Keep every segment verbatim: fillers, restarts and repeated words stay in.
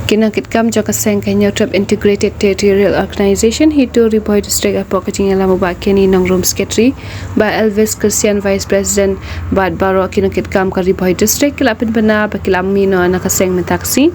Ki nongkitkam jong ka seng ka Hynñiewtrep Integrated Territorial Organization HITO Ri Bhoi District hapoh ka jingïalam u Bah Kenny Nongrum Secretary, Bah Elvis Christian Vice President bad baroh ki nongkitkam ka Ri Bhoi District ki la pynbna ba ki la mih noh na ka seng mynta ka sngi.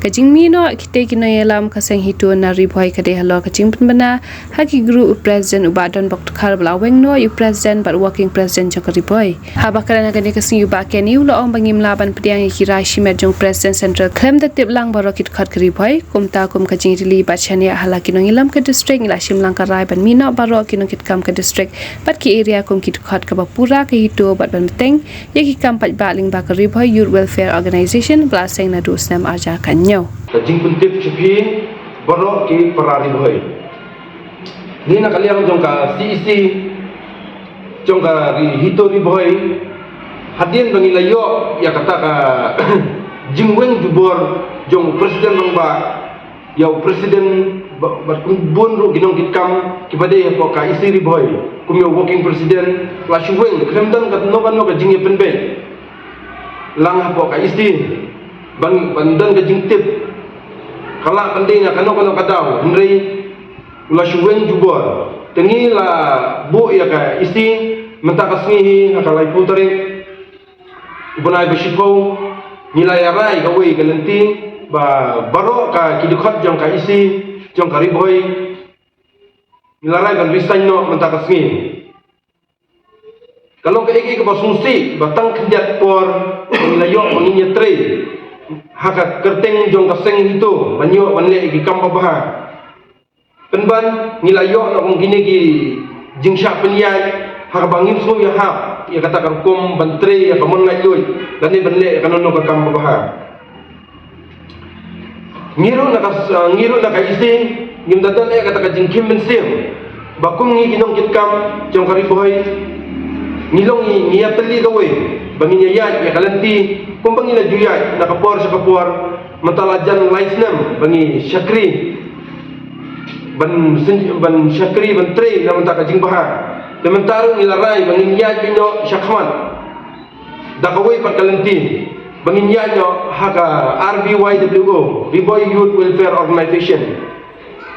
Ka jingmih noh kitei ki nongïalam ka seng HITO na Ri Bhoi ka dei halor ka jingpynbna ha ki group u President u Bah Donbok Dkhar ba la weng noh ïa u President bad Working President jong ka Ri Bhoi. Haba kren ha kane ka sngi u Bah Kenny u la ong ba ngim lah ban pdiang ïa ki rai shimet jong u President Central khlem da tip lang baroh ki dkhot ka Ri Bhoi. Kumta kum ka jingrili bad shaniah ha la ki nongïalam ka district ngi la shim lang ka rai ban mih noh baroh ki nongkitkam ka district bad ki area kum ki dkhot kaba pura ka HITO bad ban bteng ïa ki kam paidbah lyngba ka Ri Bhoi Youth Welfare Organization ba la seng naduh u snem arhajar khathynñiew. Ka jingpyntip sha phi baroh ki para Ri Bhoi. Ngi na ka liang jong ka CEC jong ka Ri, HITO Ri Bhoi, hadien ba ngi la ïoh ïa kata ka jingweng jubor jong u President Rangbah ïa u President ba, bad kum bun ruh ki nongkitkam kiba dei hapoh ka EC Ri Bhoi kum ïa u Working President, la shu weng khlem don kano kano ka jingïapynbeit lang hapoh ka EC ban, ban don ka jingtip ka lah ban dei na kano kano ka daw, hynrei u la shu weng jubor. Te ngi la buh ïa ka EC mynta ka sngi hi ha ka laiphew tarik u bnai ba shiphew. Ngi la ïarai kawei ka lynti ba baroh ka ki dkhot jong ka EC jong ka Ri Bhoi ngi la rai ban resign noh mynta ka sngi. Ka long kaei kaei kaba sngewsih ba tang khyndiat por ngi la ïoh ba ngin ïatrei ha ka kyrteng jong ka seng HITO ban ïoh ban leh ïa ki kam babha. Pynban ngi la ïoh na kum kine ki jingshah pynïaid ha kaba ngim sngew ïahap ïa kata ka rukom ban trei ïa ka mon laitluid lane ban leh ïa kano kano ka kam babha. Ngi ruh na ka, ngi ruh na ka EC ngim da don ïa kata ka jingkhim mynsiem ba kum ngi ki nongkitkam jong ka Ri Bhoi ngi long ngi, ngi ïatylli kawei ba ngin ïaid ïa ka lynti kumba ngi la ju ïaid na ka por sha ka por. Mynta la jan lai snem ba ngi shakri ban syn-, ban shakri ban trei na mynta ka jingbha. Te mynta ruh ngi la rai ba ngin ïaid beit noh shakhmat da kawei pat ka lynti ba ngin ïaid noh ha ka RBYWO, Ri Bhoi Youth Welfare Organization.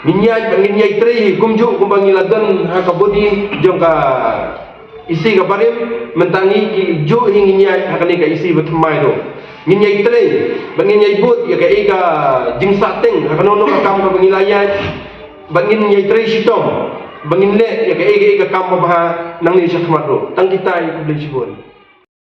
Ngin ïaid bad ngin ïai trei hi kumjuh kumba ngi la don ha ka body jong ka EC ka barim. Mynta ngi ki juh hi ngin ïaid ha kane ka EC ba thymmai ruh. Ngin ïai trei bad ngin ïai bud ïa kaei ka jingsahteng ha kano kano ka kam kaba ngi la ïaid bad ngin ïai trei shitom ba ngin leh ïa kaei kaei ka kam babha nangne shakhmat ruh. Tang kitai, khublei shibun.